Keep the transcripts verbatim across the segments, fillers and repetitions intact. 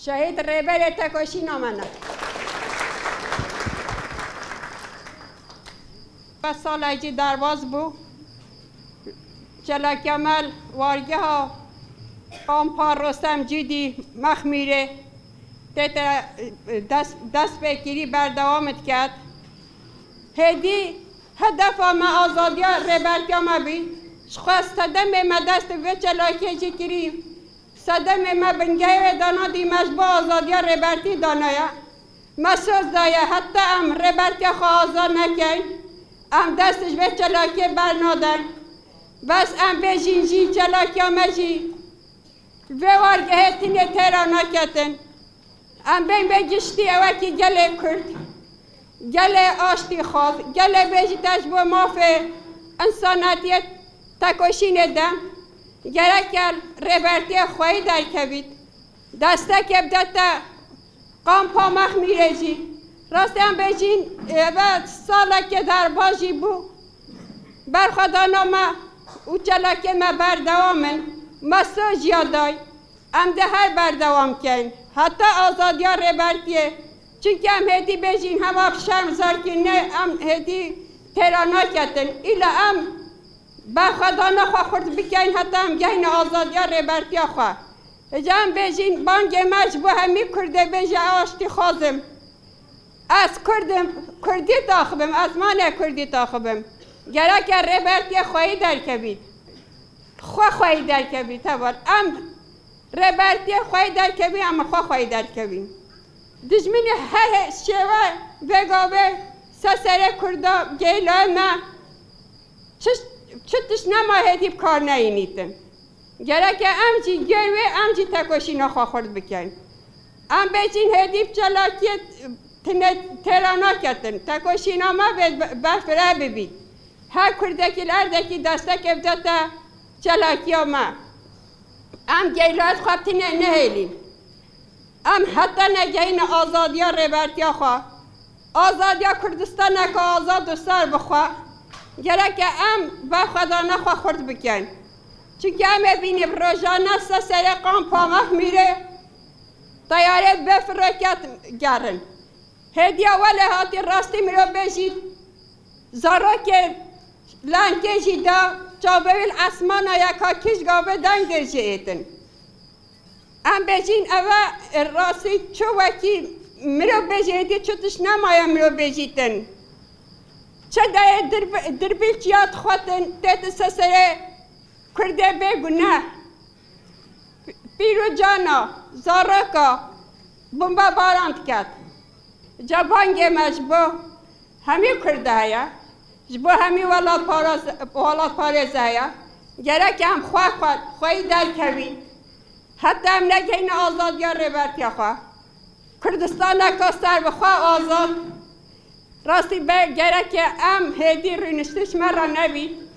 Şehîd rêberê tekoşîna me ne. Ve salekî derbas bû. Çelakiya me li wargeha kampa Rostem Cîdî Mexmîrê tê te dest, dest pê kirî berdewam diket. Hêdî hedefa me azadiya rêbertiya me bî. Ji xwe sedemê me dest vê çelakiyê jî kirî. Sedemê me bingehê wê dana dî me ji bo azadiya rêbertî danaye. Me söz daye heta em rêbertiya xwe azad nekeyn, em dest ji vê çelakiyê bernadeyn. Bes em bêjîn jî çelakiya me jî vê wargehê tinê têra naketin. Em bên vê giştî ew e ki gelê Kurd, gelê aştîxwaz, gelê bêjî te ji bo mafê însanetiyê tekoşînê de gereke rêbertiyê xweyî derkevît. Destekê bidete kampa Mexmîrê jî. Rastî em bêjîn, eve salekê derbas jî bû. Berxwedana me û çelakê me berdewam in. Me sojiya day. Em dê her berdewam keyn. Heta azadiya rêbertiyê. Çimkî em hêdî bêjîn hema bi şerm zerkî ne, em hêdî têra naketin. Îla em berxwedana xwe xurt bikeyn heta em gehîne azadiya rêbertiya xwe. Hêca em bêjîn bangê me ji bo hemî Kurdê bêje aştîxwaz im. Ez Kurd im, Kurdî taxibim, ez mane Kurdî taxibim. Gereke rêbertiyê xweyî derkevît. Xwe xweyî derkevît, heval. Em rêbertiyê xweyî derkevî, em xwe xweyî derkevîn. Dijminî her he-, şêwe vê gavê ser serê Kurda geylayê me çi, çi tişt nema hêdî bi kar neyînîtin. Gereke em jî gel wê, em jî tekoşîna xwe xurt bikeyn. Em bêjîn hêdî bi çalakiyê tine têra naketin. Tekoşîna me bê be-, berfireh bibî. Her Kurdekî li erdekî destekê bidete çalakiya me. Em geylayet xwe tinê nehêlîn. Em heta negehîne azadiya rêbertiya xwe, azadiya Kurdistaneke azad û ser bi xwe, gereke em berxwedana xwe xurt bikeyn. Çimkî em ê bînî bi rojane ser serê kampa Mexmîrê teyarê bê firoket gerin. Hêdiya welê hatî rastî mirov bêjî zarokê lenkê jî da çavê wî li esmana ye ka kîj gavê deng dê jê êtin. Em bêjîn eve rastî çi wekî mirov bêjê êdî çi tişt nemaye mirov bêjîtin. Çi dayê dirb-, dirbîlçiya dixwetin têtin ser serê Kurdê bê guneh. Pîr û cana, zaroka, bombebaran diket. Ca bangê me ji bo hemî Kurda heye, ji bo hemî welatparêz-, welatparêz heye. Gerek em xwe, xwe, xweyî derkevîn. Heta em negehîne azadiya rêbertiya xwe. Kurdistaneke ser bi xwe azad. Rastî be gereke em hêdî rûniştiş me re nebî.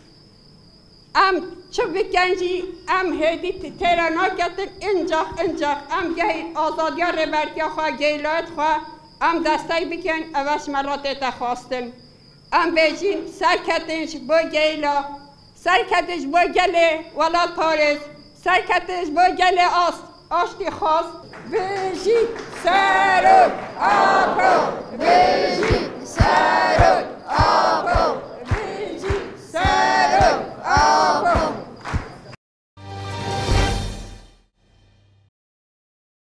Em çi bikin jî, em hêdî t-, têra naketin, incax, incax em gehî azadiya rêbertiya xwe, geylayet xwe, em destek bikin, eve ji me re tête xwestin. Em bêjîn, serketin ji bo geyla, serketin ji bo gelê welatparêz, serketin ji bo gelê as-, aştîxwaz. Bijî Serok Apo! Bijî Serok